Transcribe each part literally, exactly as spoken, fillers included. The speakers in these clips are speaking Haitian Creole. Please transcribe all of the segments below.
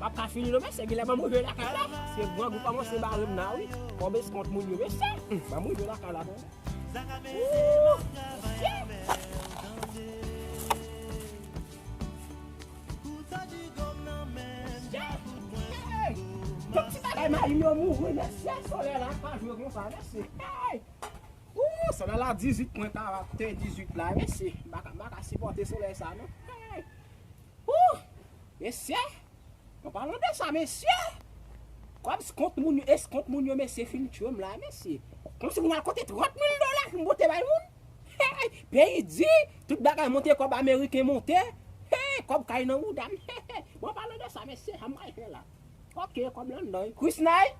Ap ka fini non, mesye, genlè ban m rive lakay la. Se grangou kòmanse bare m la, wi. Kòb eskont moun yo, mesye. Hmm, ban m rive lakay la, non. Ooh, mesye. Mesye. Hey! Tout ti bagay mayi m yo mouri, mesye. Solèy la pa jwe konsa, mesye. Hey! Ooh, solèy la dizuit pwen karante, dizuit la, mesye. M pa ka, m pa ka sipòte solèy sa, non. Hey! Ooh! Mesye! An palan de sa, mesye, kòb eskont moun yo, eskont moun yo, mesye, fin tchwe m la, mesye. Kòmsi pou m al konte trant mil dola pou m pote bay moun. Peyi di, tout bagay monte, kòb ameriken monte. Kòb kay nan bouda m. Bon, an palan de sa, mesye, sa m pral fè la. Oke, kòb la anndan, wi. Krisnay?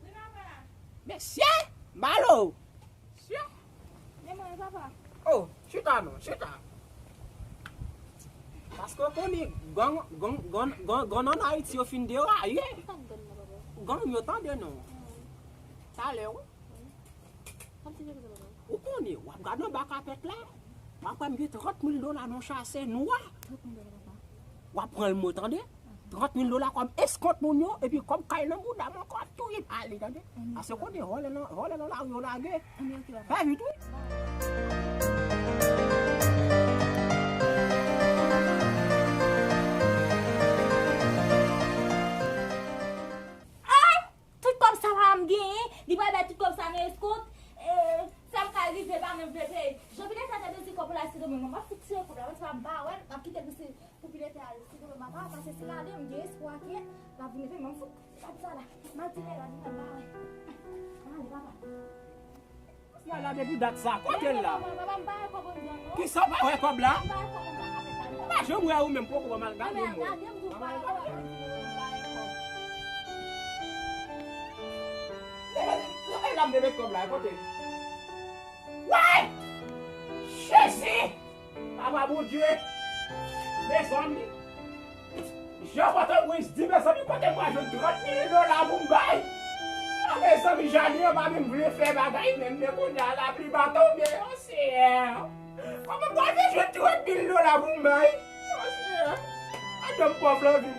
Wi, papa. Mesye, m pale w. Sya! Men mwen, papa. Oh, chita non, chita. Paske w konnen gang, gang, gang, gang, gang ann Ayiti yo fin deraye. Ou tande gang nan, papa? Gang yo tande non. Hmm. Talè, wi. Hmm. Kòmsi se konsa, papa. Ou konnen, w ap gade anba kapèt la, w ap wè m gen trant mil dola nan yon chase nwa. Trant mil dola, papa. W ap pran l, mwen tande. Trant mil dola kòb eskont moun yo, epi kòb kay nan bouda m ankò ap touye m ale, tande. Paske kote vòlè nan, vòlè nan lari yo lage. Fè vit, wi. Ay! Tout kòb sa la m genyen, li pral bay tout kòb sa nan eskont. Eh, sa m ka rive pa menm vle peye. Jan vin eta tande di kòb la se mwen, m ap fout tire kòb la, mwen se pa m pa wè l, m ap kite l pou se Pou pilete al, si konpè papa, paske si gade m gen espwa ke l ap vin leve, m fout pati sa la. M al tire l, l ap vin al ba wè. M ale, papa. Kisa la depi dat sa? Kote l la? Papa, papa, m pa wè kòb anndan non. Kisa w pa wè kòb la? M pa wè kòb anndan kapèt la non. M pa janm wè ou menm poko ban m al gade m wè. Gade m tou, papa, papa, m pa wè kòb. Leve, leve la m te met kòb la, kote? Woy! Jezi! Papa Bondye! Mezanmi! Jan Pòtoprens di, mezanmi, kote m pral jwenn trant mil dola pou m bay? A, mezanmi, jaden an pa menm vle fè bagay menm, men kounye a lapli pa tonbe, o Seyè! Kòman m pral fè jwenn trant mil dola pou m bay? O Seyè! Adan m pòv lan vi m.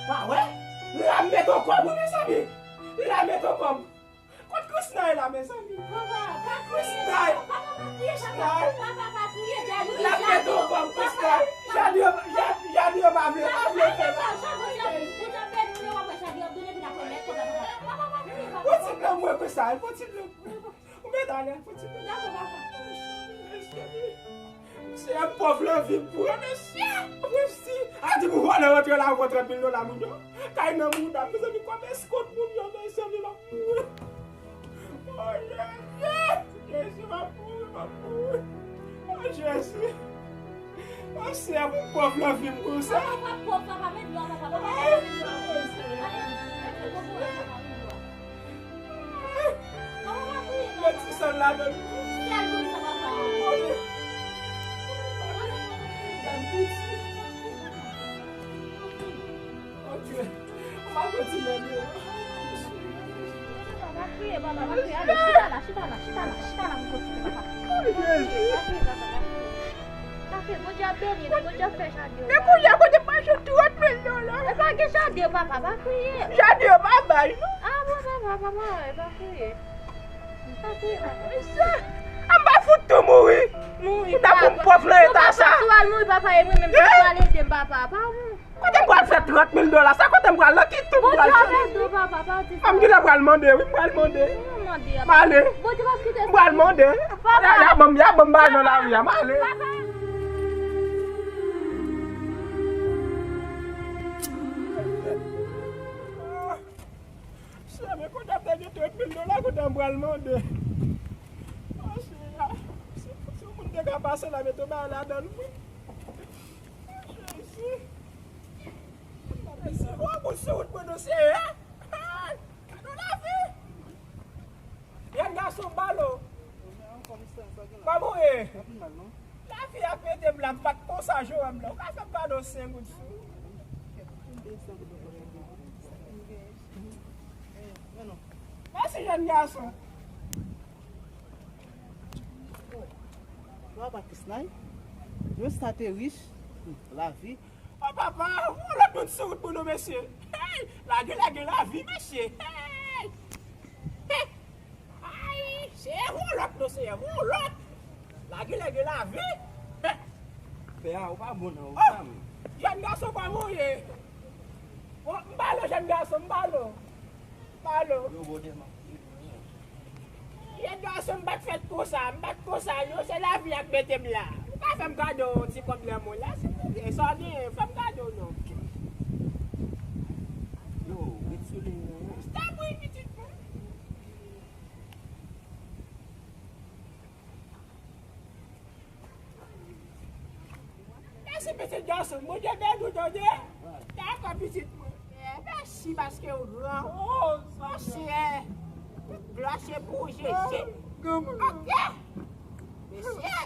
Pa wè? La m met yon kòb, wi, mezanmi! La m met yon kòb! Kot Krisnay la, mezanmi? Papa, pa kriye. Krisnay! Papa, pa kriye, papa. Papa, pa kriye. L ap met yon kòb, Krisnay. Jaden, Jaden pa vle, pa vle fè bagay. Papa, pa kriye, papa. Papa, pa kriye, papa. Papa, pa kriye, papa. Papa, pa kriye, papa. Fon ti blan mwen, Krisnay, fon ti blan mwen. Ou mèt ale, fon ti blan. Dakò, papa. Mesye, m pòv lan vi m pou yo, mesye. Mesye, a di pou vòlè rantre la, ou pran trant mil dola moun yo. Kay nan mouda m, mezanmi, kòb eskont moun yo, mezanmi, m ap mouri. O Jezi! Jezi, m ap mouri, m ap mouri. O Jezi! O Seyè, pou m pòv lan vi m konsa. Papa, pa pòv, papa, met dlo a, papa, papa, met dlo a. O Seyè! Papa, pa kriye, papa, met dlo a. Papa, pa kriye, papa. Met ti sèl ladan l. Sèl pou sa, papa. Gad piti. Odye, ou pa kontinye, non. Pa kriye, papa, pa kriye. Ale, chita la, chita la, chita la, chita la pou kontinye, papa. Pa kriye, pa kriye, papa, pa kriye. Pa kriye, Bondye ap beni nou, Bondye ap fè jaden yo. Men kounye a, kote m pral jwenn trant mil dola? E pa gen jaden, papa, pa kriye. Jaden yo pa bay, non. A, bon, papa, papa, e pa kriye. Pa kriye, papa. Mesye, a m pa fout tou mouri. Mouri, papa. Pou m pòv lan eta sa. Papa, si w al mouri, papa, e mwen menm ki pral ede m, papa. Pa mouri. Kote m pral fè trant mil dola sa? Kote m pral? Nan ki tou m pral jwenn? Bondye avèk nou, papa, pa di sa. A, m genlè pral mande, wi, m pral mande. M ale. Bondye p ap kite sa. M pral mande. Papa. Ya, ya ban m, ya ban m bagay nan lari a, m ale. Papa. Seyè, men kote m te gen trant mil dola, kote m pral mande? O Seyè, si, si yon moun te ka pase la, mete yon bagay ladan l, wi. Jezi. Jezi, w ap sou wout mwen, non, Seyè. Ay, gade yon lavi. Jèn gason, balo. Kòman w ye? Lavi a pete m la, m pa t konsa jan w wè m la. Ou ka fè m padon senk goud sou. Mèsi, jèn gason. Papa Krisnay, mwen sa te rich, lavi. Papa, yon lòt moun sou wout pou nou, mesye. Hey! Lage, lage lavi, mesye. Hey! Hey! Ay, se yon lòt, mesye, yon lòt. Lage, lage lavi. Hey! Pè a, ou pa bon non, ou pa bon. Jèn gason pa mouri. Oh, m pa lo, jèn gason, m pa lo. M pa lo. Yo, bon, demen. Jèn gason, m pa t fèt konsa, m pa t konsa, non, se lavi a k mete m la. Ou ka fè m kado yon ti kòb nan men w la, silvouplè, sa w genyen, fè m kado, non. Yo, ret sou liy nan, non. Tanpri, pitit mwen. Mèsi, pitit gason m, Bondye beni w, tande. Dakò, pitit mwen. Eh, mèsi paske w gran. Oh, Senyè. Tout glwa se pou ou, Jezi. Ok. Mesye,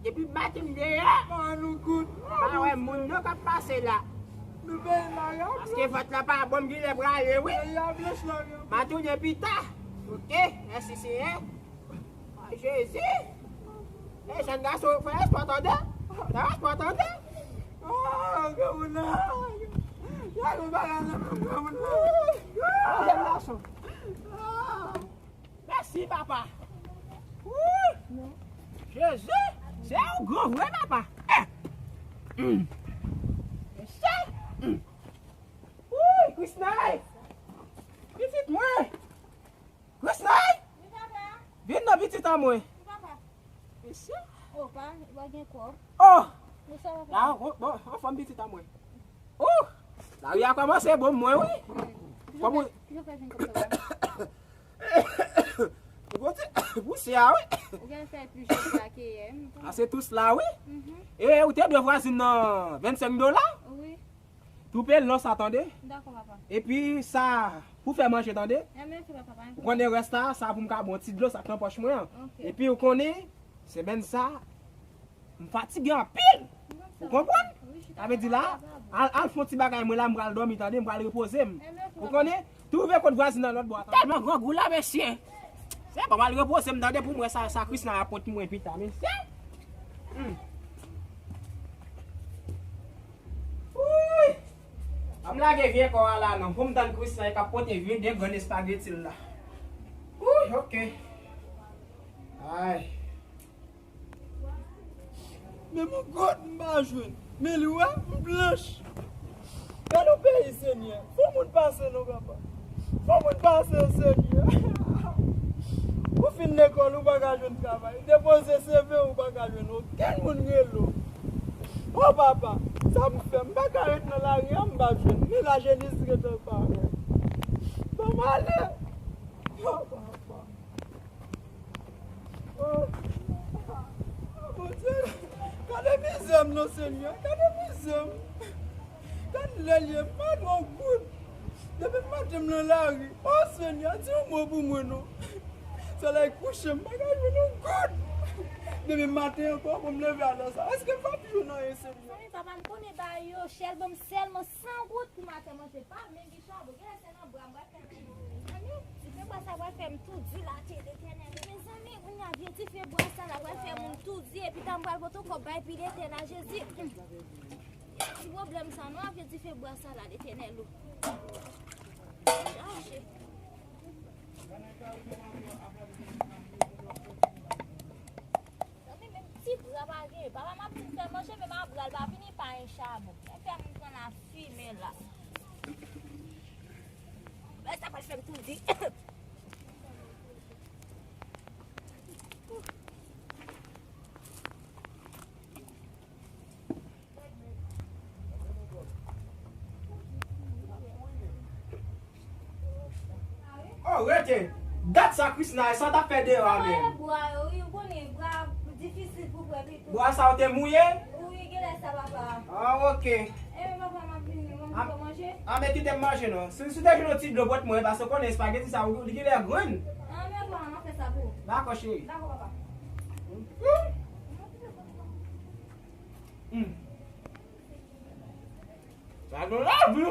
depi maten m deyò, pa wè moun nan k ap pase la. Paske vant la pa bon, m genlè prale, wi. M a tounen pita. Ok, mèsi, Senyè. Jezi! Ey, jèn gason, fè espò tande! Fè espò tande! Oh, granmoun nan! Gade bagay nan menm granmoun nan! Jèn gason! Mèsi, papa! Wouy! Jezi! Se yon gran vre, papa! Eh! Mm. Mesye! Mm. Wouy, Krisnay! Pitit mwen! Krisnay! Wi, papa. Vin non, pitit an mwen. Wi, papa. Mesye. Oh, pa, pa gen kòb. Oh! Wi, sa va, papa. La, bon, bon, anfòm pitit an mwen. Oh! Lari a kòmanse bon mwen, wi. Kòman? Kijan fè vin konsa? Ou konn ti pouse a, wi. Ou gen fè pli jodi a ke yè. A se tous la, wi. Mhm. E ou te dwe vwazin nan vennsenk dola? Wi. Toupe lò sa, tande? Dakò, papa. Epi sa pou fè manje, tande? Enben, ok, papa, pa gen pwoblèm. Ou konnen rès la, sa pou m ka bon ti dlo sa k nan pòch mwen an. Ok. Epi ou konnen, semèn sa, m fatige anpil. Ou konprann? Wi, chita. Sa vle di la, al, al fè yon ti bagay mwen la, m pral dòmi, tande? M pral repoze m. Enben, ok, papa. Ou konnen? Twouve kot vwazin nan lòt bò a, tande? Tèlman grangou la, mesye. Se bon, m al repoze m, tande, pou m wè sa, sa Krisna ap pote mwen pita, mesye. Hmm. Wouy! Pa m lage vye kò a la non. Pou m tann Krisna k ap pote vye de grenn espageti l la. Wouy, ok. Ay. Men mon God, m pa jwenn. Men li wè, m blanch. Gade yon peyi, Senyè. Fò moun pase non, papa. Fò moun pase, Senyè. Ou fin lekòl, ou pa ka jwenn travay. Depoze C V, ou pa ka jwenn okenn moun rele w. O papa, sa m fè? M pa ka ret nan lari a, m pa jwenn. Ni lajenis ret anba. Ban m ale. O papa. O Bondye, gade mizè m non, Senyè. Gade mizè m. Gade lè l ye, m pa gen yon goud. Depi maten m nan lari. O Senyè, di yon mo pou mwen non. Solèy kouche, m pa ka jwenn yon goud. Depi maten ankò pou m leve alè sa. Èske m p ap jwenn anyen, Senyè? Zanmi, papa m konnen bagay yo chè, l ban m sèlman san goud pou m achte manje. Pa menm gen chabon, genlè se nan bra m pral fè manje. Mezanmi, dife bwa sa pral fè m tou di la, Letènèl. Mezanmi, kounye a vye dife bwa sa la pral fè moun tou di, epi ta m pral pote kòb bay pi Letènèl la, Jezi. Ti pwoblèm sa non, avye dife bwa sa la, Letènèl o. Chache. Zanmi, menm ti bra pa gen. Papa m ap fin fè manje, men m ap bral pa vini pa yon chabon. Men fè moun pran lafimen la. Men sa pral fè m tou di. Oh, rete. Gad sa Krisna, sa t ap fè deyò a menm. Mwen bwa yo, wi, ou konnen, bwa difisil pou bwè pito. Bwa sa yo te mouye? Wi, genlè sa, papa. Ah, ok. Enben, papa, m ap vini, mwen vin fè manje. Ah, men kite m manje, non. Si, si w te jwenn yon ti dlo pou mwen, paske w konnen espageti sa, li genlè grenn. Ah, men papa, m ap fè sa pou ou. Dakò, cheri. Dakò, papa. Hmm. Sa gen lavi.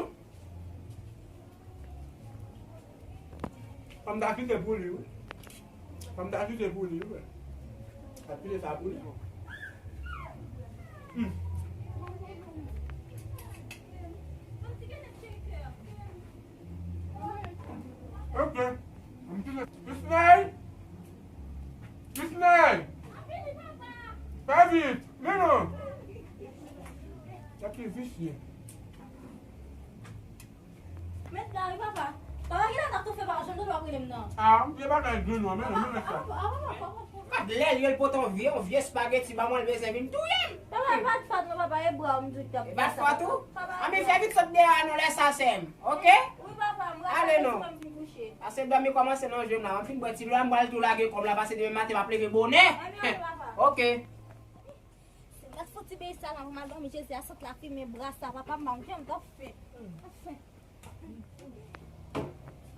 Fò m ta kite pou li, wi. Fò m ta kite pou li, wi. Sa kite sa pou li. Hmm. Fè vit! Men non! Sa ki visye. Met la wi papa. Papa, ki la n ap tou fè papa, janm tou pa rele m nan. Ah, m te bagay grenn wi, men non, men sa. Ah, papa, papa. Pap lè l ye l pote yon vye, yon vye spageti ban mwen, l bezwen vin touye m. Papa, pa t fòt mwen, papa, e bra w m di w t ap. E pa t fòt ou? Papa, anben fè vit sot deyò a non lè sa sè m, oke? Wi papa, m rale non. Pase dòmi kòmanse nan je m la. M fin bwè ti dlo a, m pral tou lage kò m la, pase demen maten m ap leve bonè. Anben papa. Oke. Se gad fouti bèy sa la, m al dòmi, Jezi a sant la fimen bra sa, papa m pa m janm t ap fè.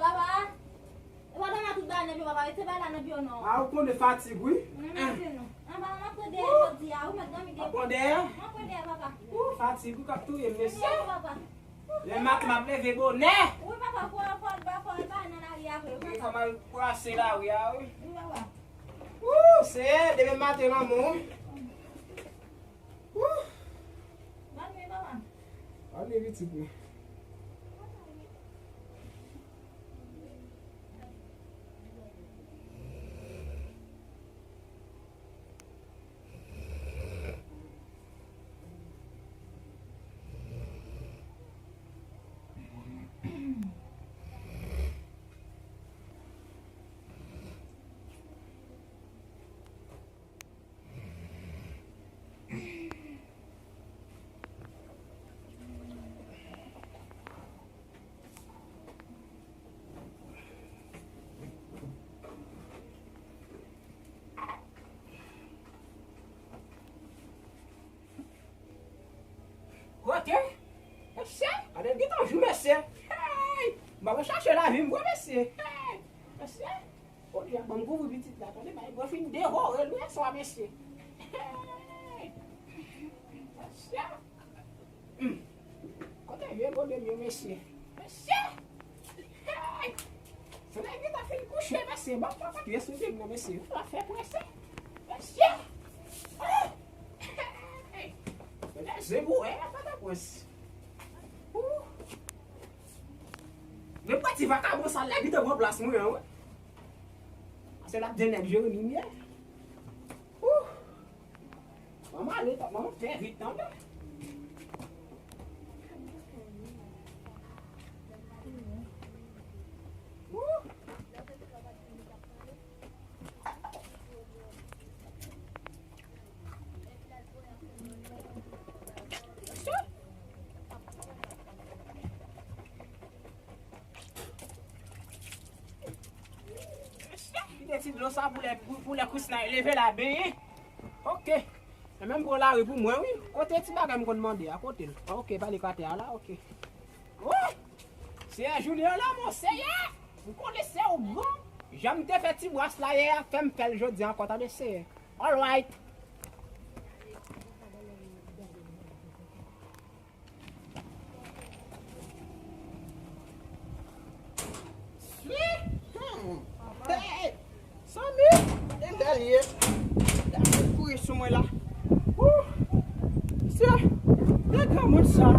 Papa, e pa dòmi a tout bagay nan pye w, papa, mete bagay la nan pye w non. Ah, ou konnen fatig wi. Mwen mete non. An, papa, m ap pran dèyè jodi a, ou mèt dòmi depi. Ou ap pran dèyè? M ap pran dèyè, papa. Ou fatig, ou k ap touye m, mesye. Dèyè, papa. Lè maten m ap leve bonè. Wi, papa, fò, fò, fò, fò al bay nan lari a vre, wi, papa. Wi, fò m al brase lari a, wi. Wi, papa. Wou, Senyè, demen maten lanmò, wi. Wou. Bòn nuit, papa. Bòn nuit, pitit mwen. Kote? Mesye, gade l gentan jou, mesye. Hey! M pa konn chache lavi m vre, mesye. Hey! Mesye, olye a ban m kouvri pitit la, tande, bay, mwen fin devore l wi aswè a, mesye. Hey! Mesye. Hmm. Kote vye gode m yo, mesye? Mesye! Hey! Se nèg yo ta fin kouche, mesye. Bon, papa, piye sou lim nan, mesye. Ou la fè prese. Mesye! Oh! Hey! Se nèg zen pou wè, Pòtoprens. Ouh! Men pati vakabon sa la, li te pran plas mwen an, wi. Se la de nèg Jeremi m ye. Ouh! Manman ale, manman fè vit tande. Wouh! Kite ti dlo sa pou lè, pou, pou lè Krisna leve la benyen. Oke. E menm pran lari pou mwen, wi. Kote ti bagay m konn mande a? Kote l? Oke, pale k atè a la, oke. Oh! Seyè Junior la, mon Seyè! M konnen se ou bon. Jan m te fè ti bwas la yè a, fè m fè l jodi a ankò, tande Seyè. Alright. Hey! Zanmi, e bèl ye. Kouri sou mwen la. Wou! Mesye, de granmoun sa,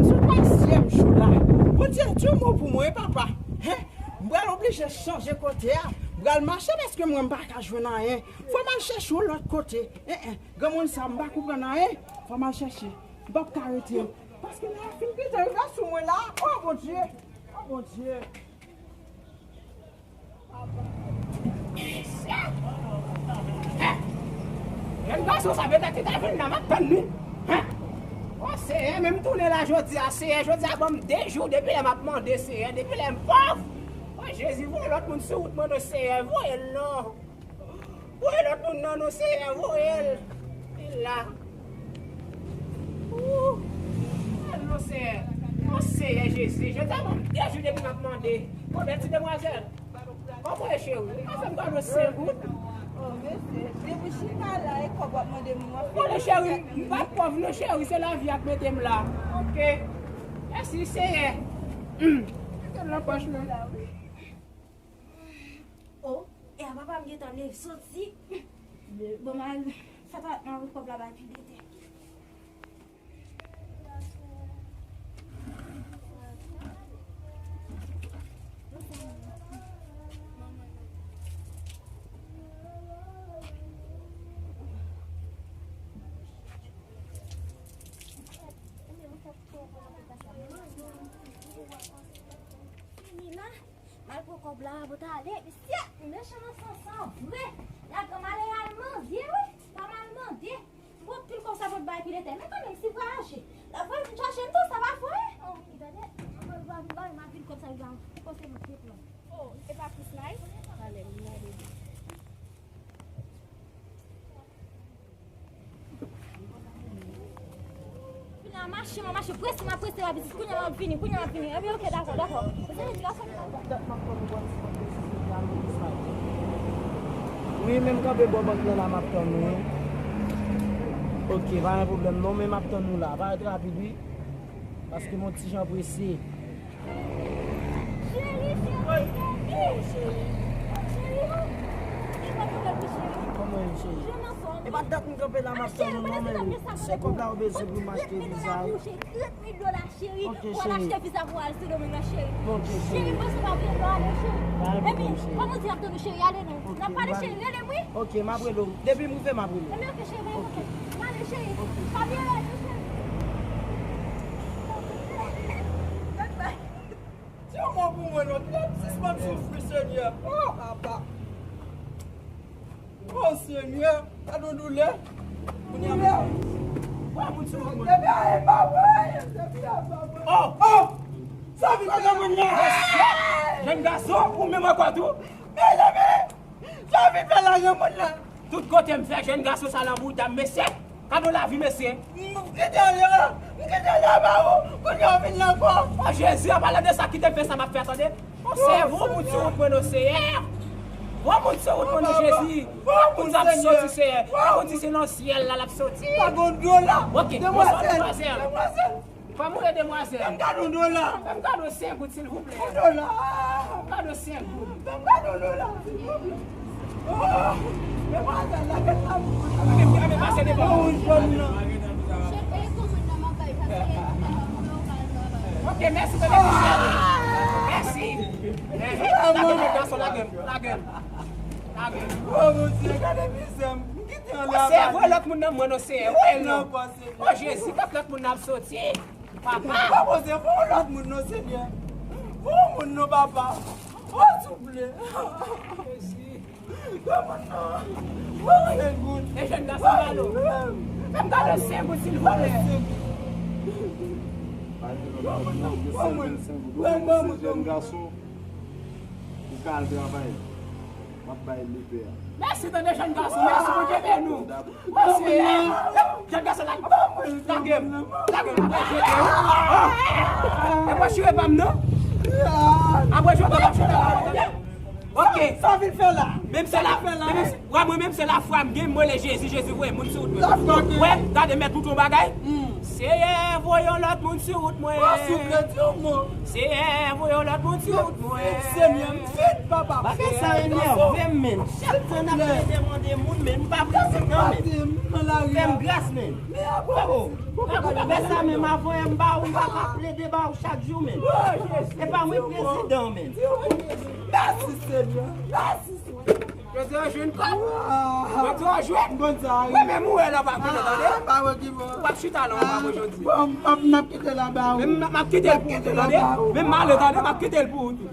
se twazyèm jou la. Bondye, di yon mo pou mwen, papa. Hen? M pral oblije chanje kote a. M pral mache paske mwen m pa ka jwenn anyen. Fò m al chèche yon lòt kote. En, en. Granmoun sa, m pa konprann anyen. Fò m al chèche. M p ap ka rete. Paske lè a fin pete rive sou mwen la. O Bondye! O Bondye! Jèn gason sa petèt li ta vin la, m ap tann li. Hen? O Seyè, men m tounen la jodi a, Seyè. Jodi a ban m de jou depi lè m ap mande, Seyè. Depi lè m pòv. O Jezi, voye lòt moun sou wout mwen non, Seyè. Voye l non. Voye lòt moun nan non, Seyè, voye l. Li la. Ooh. Voye l non, Seyè. O Seyè Jezi, jodi a ban m de jou depi m ap mande. Bon, bèl ti demwazèl. Kòman w ye, cheri? Ou ka fè m kado senk goud? O, mesye, depi w chita la, e kòb w ap mande m, w ap fè. Bon, cheri, m pa pòv non, cheri, se lavi a k mete m la. Oke. Mèsi, Seyè. Hmm. Mete l nan pòch mwen. O, e a papa m gentan leve soti. Bon, m al fè travay nan kòb la bay pi bete. La pou t ale, mesye, mechan nan sans sa vre. La granma al mande, wi, pa mal mande. Bon, pil kòb sa pot bay pil etè. Men kanmenm, si vwayaje, la vwal vin chache m tou, sa pa vre. Oh, wi, gade, vwal vin bay, ma pil kòb sa li ba m. Ou panse m te pran? Oh, e pa plis la, wi. Talè, m gade. Kounye a mache, mwen mache, prese, mwen prese, mwen pitit. Kounye a mwen vini, kounye a mwen vini. Ebyen, oke, dakò, dakò. Ou se ti gason ki la. Dat m ap tann ou pou al sou kont desi se pou al pou Ismaël. Wi, men m kanpe bò bank nan la, m ap tann ou, wi. Oke, pa gen pwoblèm non, men m ap tann ou la. Parèt rapid, wi. Paske m on ti jan prese. Cheri, cheri, cheri. Cheri, oh. E pa pwoblèm, cheri. Kòman w ye, cheri? Je m'en sors. E pa dat m kanpe la, m ap tann ou non, men se kòb la ou bezwen pou m achte viza, wi. Trant mil dola, cheri. Ok, pou al cheri. Achte viza pou al Sendomeng nan, cheri. Ok, cheri. Cheri, mwen se pa vle lò ale, cheri. Pa gen pwoblèm, cheri. Epi, kòman w di ap tann ou, cheri? Ale non. Ok, n ap pale, cheri. Rele m, wi. Ok, m ap rele w. Depi m rive, m ap rele w. Ebyen, ok, cheri, pa gen pwoblèm. M ale, cheri. Ok. Pa bliye rele m, cheri. Tire mò pou mwen non, kilè m sispann soufri, Senyè. Oh, papa. Oh, Senyè, gad yon doulè. Kounye a, wè moun sou wout mwen. Depi a e pa mwen, depi a pa mwen. Oh, oh. Sa vin fè la moun la. Jèn gason, ou menm ankò tou. Mezanmi, sa vin fè la granmoun la. Tout kote m fè jèn gason sa lanmou dam, mesye. Kado lavi, mesye. M kite l la, m kite l la ba ou, kounye a w vin la ankò. O Jezi, an palan de sa, kite m fè sa m ap fè, tande. O Seyè, voye moun sou wout mwen non, Seyè. Voye moun sou wout mwen non, Jezi. Voye moun k ap soti, Seyè. Voye moun ki se nan syèl la, l ap soti. Pa gen dola. Ok, bonswa, demwazèl. Demwazèl. Fè m wè demwazèl. Fè m kado dola. Fè m kado senk goud, silvouplè. Yon dola. Fè m kado senk goud. Fè m kado dola, silvouplè. Oh, demwazèl la, gad la. Gade, gade, pase devan. Oh, jòn nan. Ok, mèsi, bebe. Mèsi. Lage m, gason, lage m, lage m. Lage m. Oh, Bondye, gade mizè m. M kite anlè a. Seyè, voye lòt moun nan mwen non, Seyè. Voye l non. O Jezi, kot lòt moun nan ap soti? Papa. Papa, se pou yon lòt moun non, Senyè. Pou yon moun non, papa. O, souple. Jezi. Pou yon moun non. Pou yon moun. E jèn gason, alo. Fè m kado senk goud, silvouplè. Pou yon moun non. Pou yon moun. Pou yon moun. Jèn gason, ou ka al travay. M ap bay lepè a. Mèsi, tande, jèn gason. Mèsi, Bondye beni w. Mèsi. Jèn gason, lage m. Lage m. Lage m. Apre jete w. Ah! E pa chire pa m, non? Apre jete w, ap chire pa m, tande? Ok. Sa w vin fè la? Menm se la, menm se, wè, mwen menm se lafwa m gen, m rele Jezi, Jezi voye moun sou wout mwen. Wè, gade, mèt ou di yon bagay. Seyè, voye yon lòt moun sou wout mwen. Seyè, voye yon lòt moun sou wout mwen. Senyè, m vin, papa. Bagay sa enève m, men. Chak fwa n ap plede mande moun, men m pa prezidan, men. Fè m gras, men. Oh, oh. Bagay sa, men, m ap voye m ba ou, m pa ka plede ba ou chak jou, men. E pa mwen prezidan, men. Mèsi, Senyè. Mèsi, Senyè. Jodi an jwenn kòb. Jodi an jwenn. Mwen menm ou wè la pa kontan, tande. Ou p ap chita la, ou pa mwen jodi. Bon, m ap, m ap kite la ba ou. Men m ap kite l pou ou tou, tande. Men m ale, tande, m ap kite l pou ou tou.